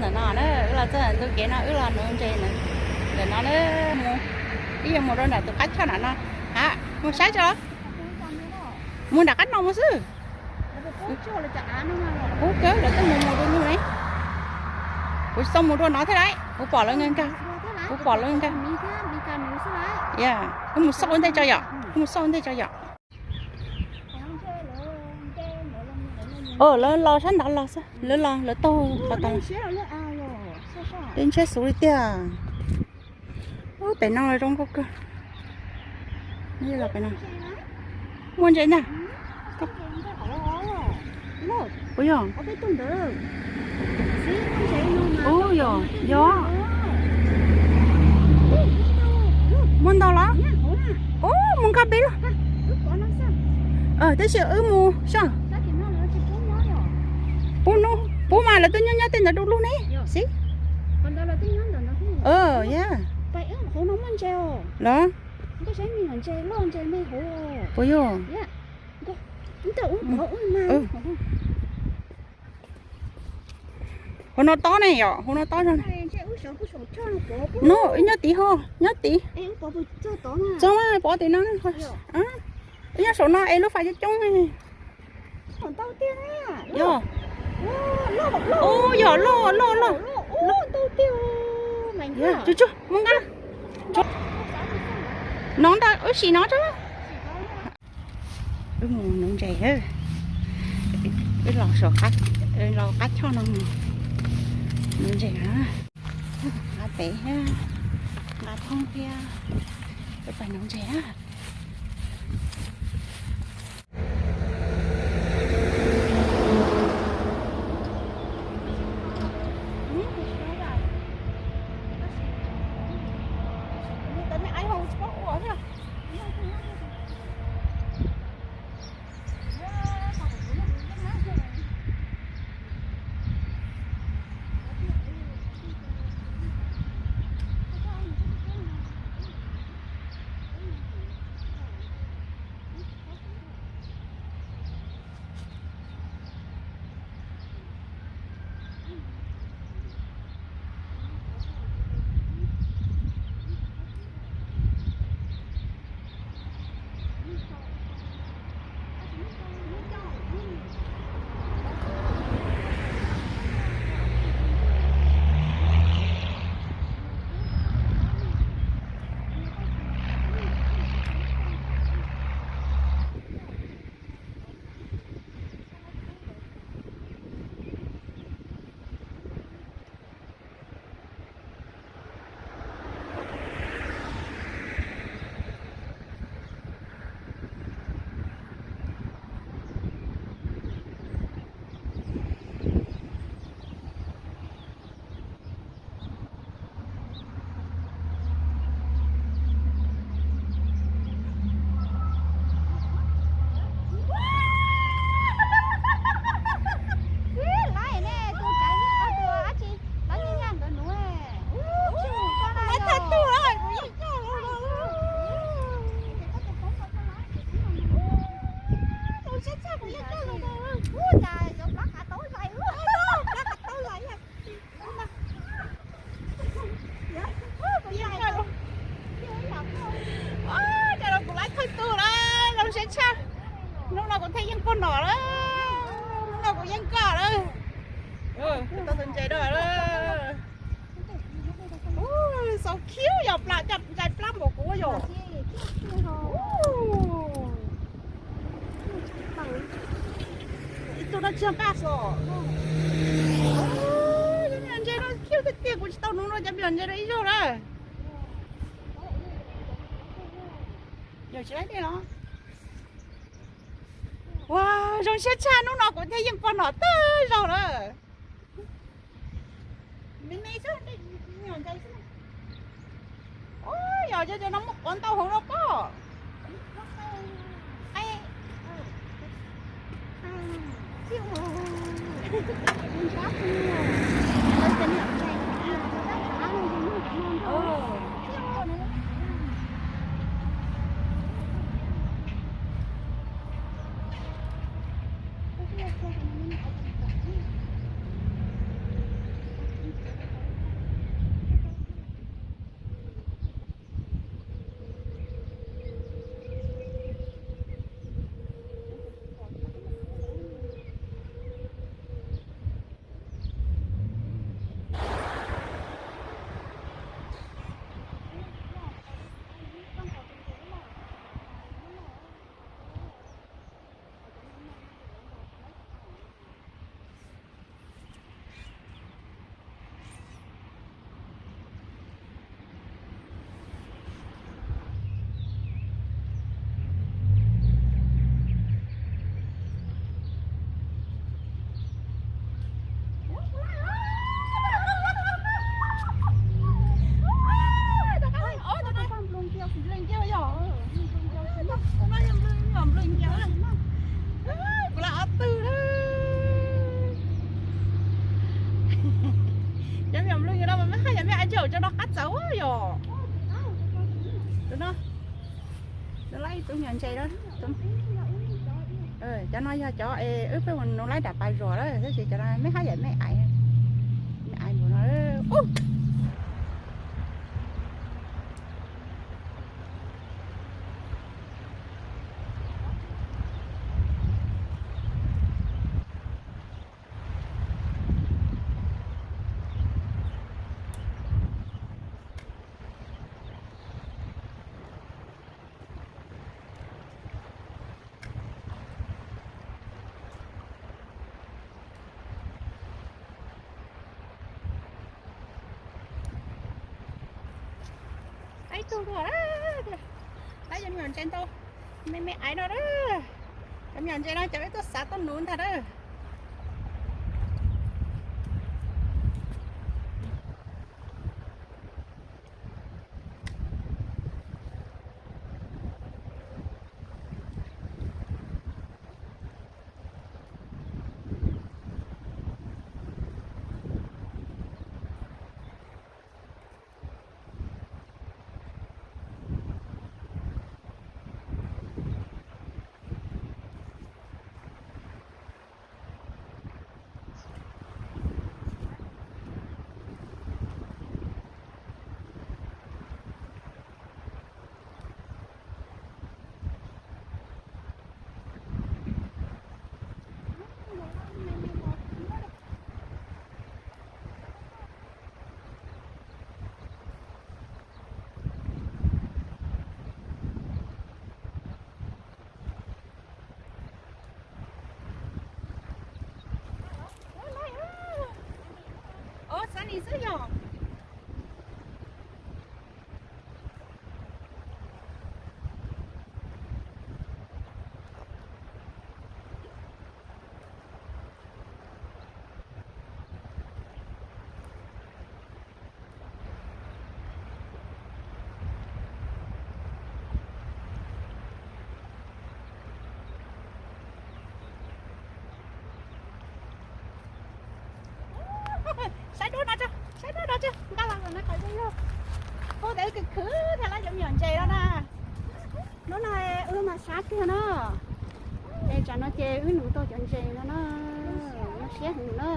Ntawm no na, wb los txog ntawm ntu kev no wb los nuv ntses ntawm no na, mus, wb yuav mus rau nram tus qab choj nram no. Ha, mus saib tso. Mus nram qab no mus xwb. Ub kawg, lawv twb mus mus dua lug ne. Kuv tsis tau mus dua no thiab lauj, kuv pom lawv nkag, kuv pom lawv nkag. Ya, wb mus xauj ua ntej tso yom, wb mus xauj ua ntej tso yom. Lawv los sab nrad los xwb, lawv los lawv taug qhov tod. Dej ntshiab xov li tiag. Ub, pem no zoo nkauj kawg. Muaj ntses ntag. Ub yog, ub yog, yog. Muaj ntau los? Ub, mus nkag pem lawm. Tab sis wb mus soj. Pub hnub, pub mas lawv twb nyob nyob tej ntawd du lug ne. Xib. Los? Puas yog? Hauv no tob ne yom, hauv no tob zog. No, wb nyob tid ho, nyob tid. Txog mas pov tim no. Wb nyob saum no es lub fais coob coob. Yog. Ub, yog loj loj loj. Tsuag tsuag, mus nqa. No ntag, wb sim no tso. Wb mus nuv ntses, wb los saum, los qab choj no mus nuv ntses na. Nqa pem thiab, nqa thoob thiab, wb pais nuv ntses na. Cov no kuv laib thawj tug lawm, zoo siab tshaj. Hnub no kuv thiaj yeej poj nom lawm, hnub no kuv yeej koj lawm. Tau tus ntses dua lawm. So cute, yog plam coj ntsais plab npaum kuv yom. Ib tug no tsis nqaj xwb. Cov me nyuam ntses no cute tiag tiag, kuv tsis tau nuv no cov me nyuam ntses no ib zaug lawm. Yog tsis laib dej los. Ua, zoo siab tshaj, hnub no kuv thiaj yeej pog nom tag zog lawm. Me me xwb, me nyuam ntses xwb. Ua, yog cov no muaj quav ntau hauv no pob. Cov me nyuam nplog no mas mej haj yam mej aiv ntsaum cov no qab txawv yom. Tus no, nws laib tus me nyuam ntses no. Cov no yog cov es wb peb mus laib nram pas zuag lawm, tab sis cov no mej haj yam mej aiv, mej aiv npaum no. Ib tug dua, tab cov me nyuam ntses ntau, me me aiv no a. Cov me nyuam ntses no cov peb tuaj xav tuaj nuv ntag a. Ov, xav nis xwb yog. Saib duab no tso, saib duab no tso, nqa los no kom zoo yog. Ua tes wb khwv khwv thiaj lab cov me nyuam ntses no na. Hnub no wb mas sab kawg no. Es tsam no ces wb nuv tau cov ntses no na, zoo siab heev na.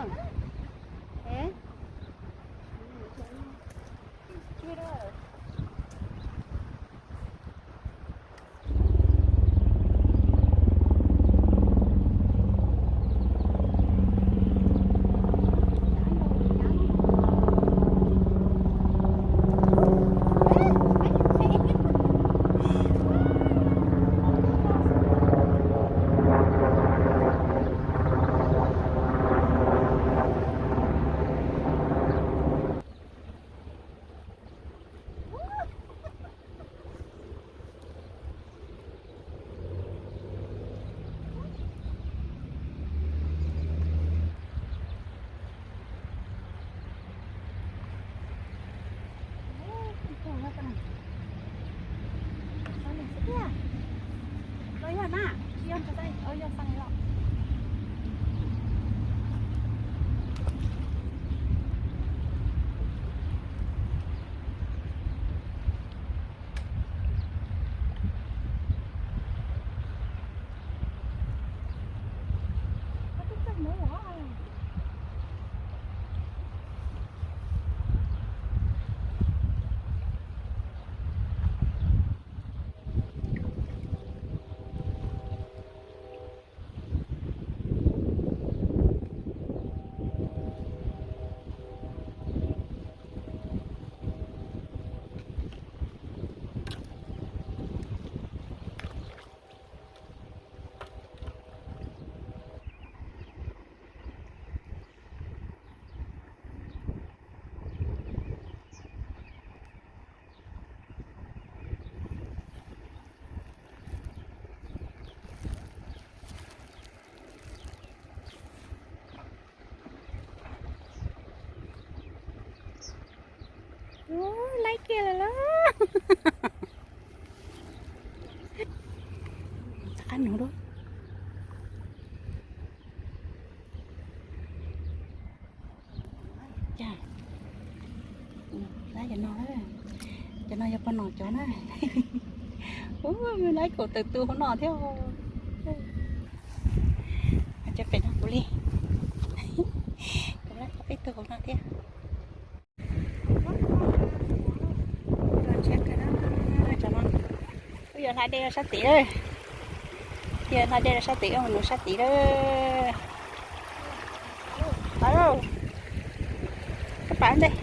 Ub, laib kiag lawm lauj. Qab no dua. Cas, laib cov no, cov no yog pog nom cov na. Ub, laib kaum tawm tus hauv no thiab. Cov pem no kuv li, kuv laib qhov peb tug hauv no thiab. Wb yuav hla dej rau sab tid lawm. Wb yuav hla dej rau sab tid, wb mus nuv sab tid lawm. Koj pam ntej.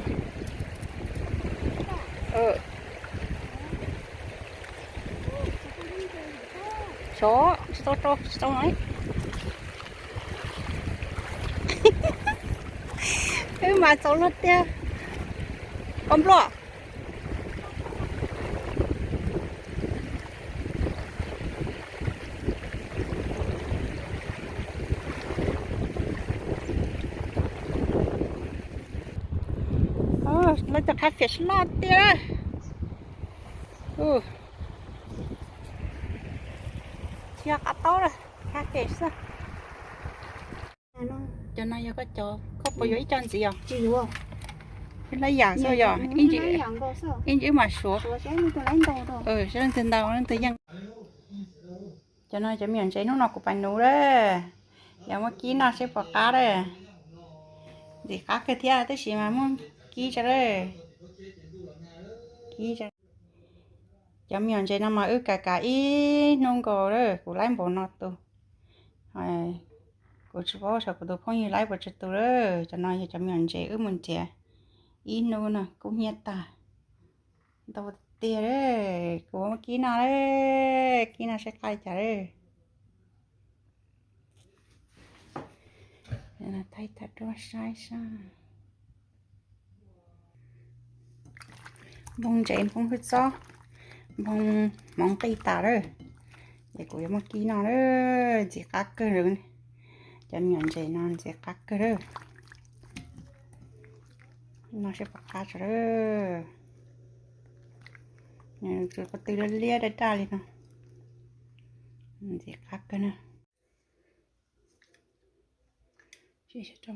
Xyov tsis tau rau tsis tau no. Wb mas txaus luag tiag. Koj npluaj. Lawv cov qhav fem loj tiag. Tsis yog qab taub lawm, qhav fem xwb. Cov no yog koj cov, koj puas yuav ib co ntxiv os? Lab yam xwb yog ib ntsis wb mam suav. Saib leej twg ntau leej twg yeej. Cov no cov me nyuam ntses hnub no kuv pais nuv lawm. Yog muab kib noj seb puas qab lawm. Ntxim qab kawg thiab tab sis mas muab kib tso lawm. Kib tso. Cov me nyuam ntses no mas wb kav kav ib hnub nkaus lawm kuv laib npaum no tus. Kuv tsis paub xyov kuv tus phooj ywg laib puas tsawg tus lawm. Cov no yog cov me nyuam ntses wb mus nrhiav ib hnub no kub hnyiab tag. Ntau tiag tiag lawm, kuv muab kib noj lawm, kib noj seb qab li cas lawm. Thaij thaij duab saib saib. Npoo ntses npoo hwj txob, npoo hmoov qij tas lawm. Ces kuv yuav muab kib noj lawm, ntxim qab kawg lawm. Cov me nyuam ntses no ntxim qab kawg lawm. Noj seb puas qab tso lawm. Tus ko tw liab liab daj daj li no. Ntxim qab kawg na. Kib, kib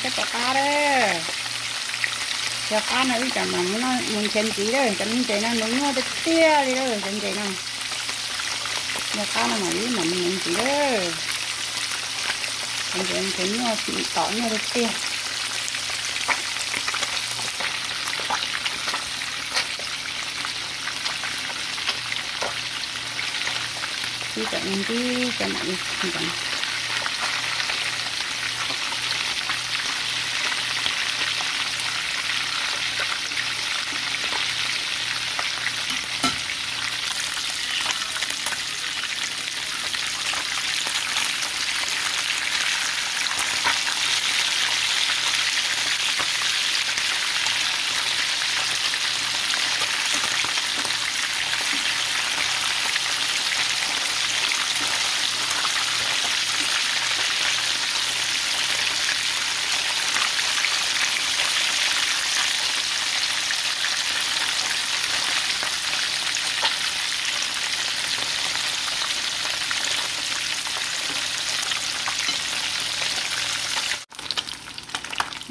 seb puas qab lawm. Yog qab no wb mam mus nrhiav ntxiv lawm, cov ntses no nuv nyuaj tiag tiag li lawm cov ntses no. Yog qab no mam wb mam mus nuv ntxiv lawm. Cov ntses nrhiav nyuaj, tom nyuaj tiag tiag. Ib cov ntib cov mam li ntxeev.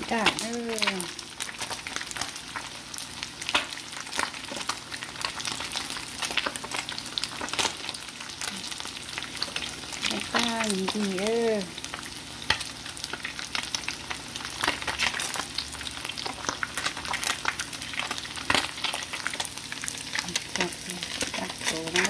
Daj, daj ntxim. Daj tus no.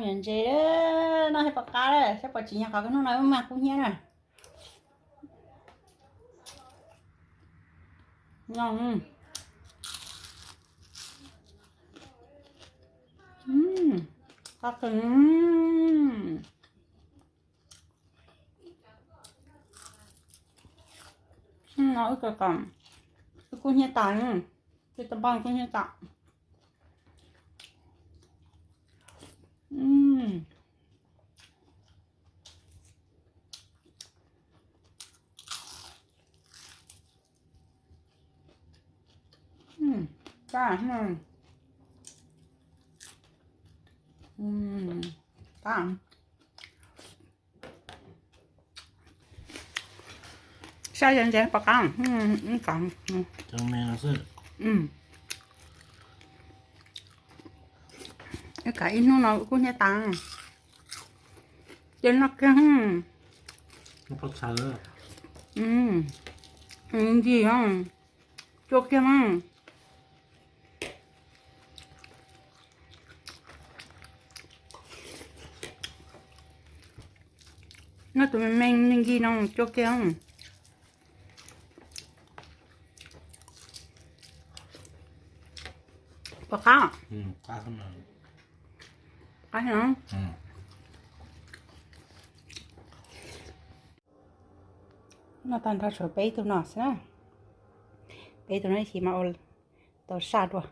Ntse, noj thiab pom qab, saib pom tsis nyog qhov hnub no mag kub hnyiab na. Qab kawg. No wb kawm kom wb kub hnyiab tas, wb tau npaj kub hnyiab tas. Saib ntse pom qab. Wb kam ib hnub no kub hnyiab tas, ces noj kiag. Ncig, cua kiag mas. Noj tus me me ncig no cua kiag. Pom qab. Qab no. Noj tag nrho tshuav peb tug no xwb na. Peb tug no ib chim mas ua tau saj dua.